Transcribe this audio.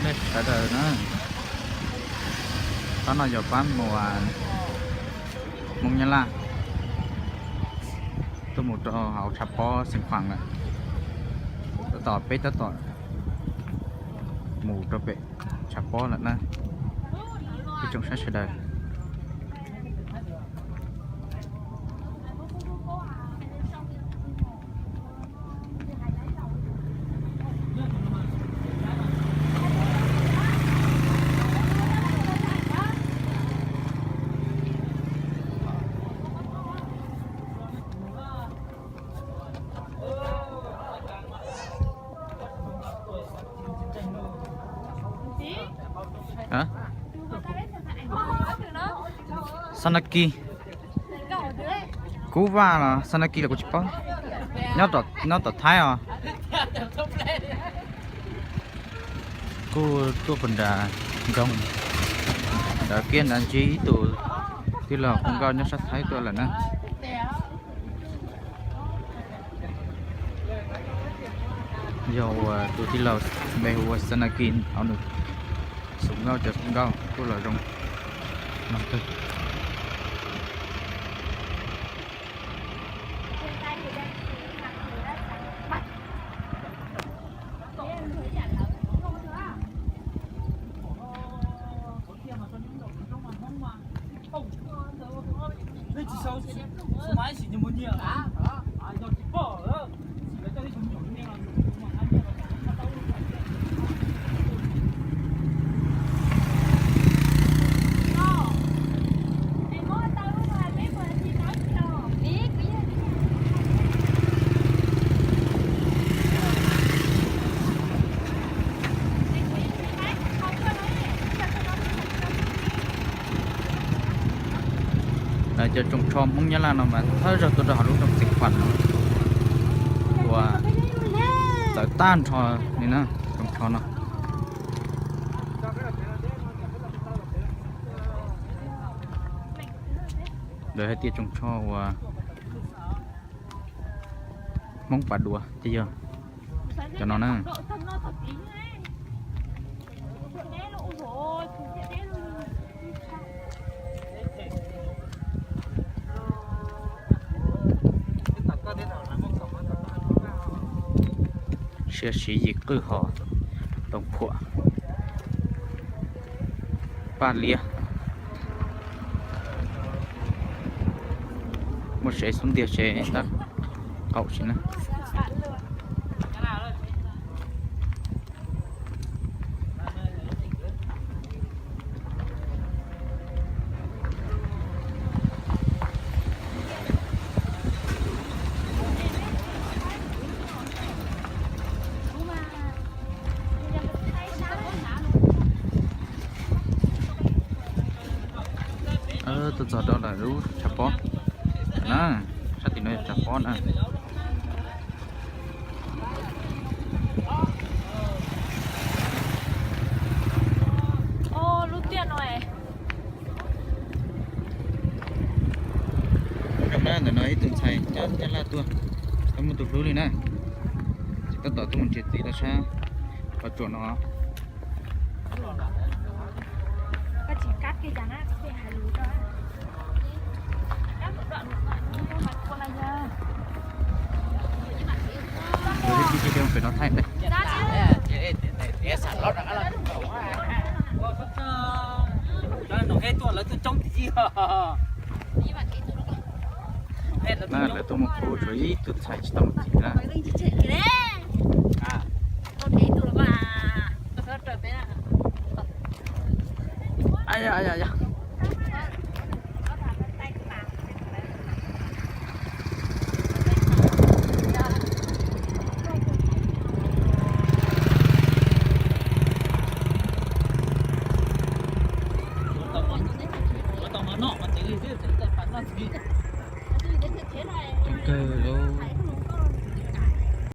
Nej sawv daws na, pab no yog pab muas Hmoob Nyab Laj tuaj mus rau hauv tshav pob Xeev Khuam lawm. Tab tom peb tab tom mus rau pem tshav pob lawm na, ib tsoom saib sawv daws. Sanaki, Kuv Vaj los Sanaki los kuv tsis paub. Nyob tom Thaib os. Kuj tuaj puag nram nroog, nrad kiab nrad ntsib ib tug tij laug hu nkauj nyob sab Thaib tuaj lawm na. Yog uas tus tij laug npe hu ua Sanaki, nws xub nkauj cov xub nkauj kuj los zoo no kawg. Cov tsoos tsho Hmoob Nyab Laj no mas thawj zaug tuaj rau hauv lub nroog Xeev Khuam no uas txawv tag nrho li na, tsoos tsho no. Lawv hais tias tsoos tsho uas Hmoob Pav Duas ces yog cov no na. Sia siv yim qwj hos, toov phuam, paj liab. Muaj sev xub ntiag sev tab qaum si na. Tuaj txog rau lawm lub tshav pob na, sab tim no yog tshav pob na. Lub tiaj no. Ntawm no ib tug ntxhais nyob Nyab Laj tuaj, tau muaj tus hlub li na, tab tom tuaj mus nrhiav txiv rau sab qhov tsua no. Pem no Thaib ntag. Na lawv tuaj mus pub tshuav ib tug ntxhais tsis tau mus txiv na.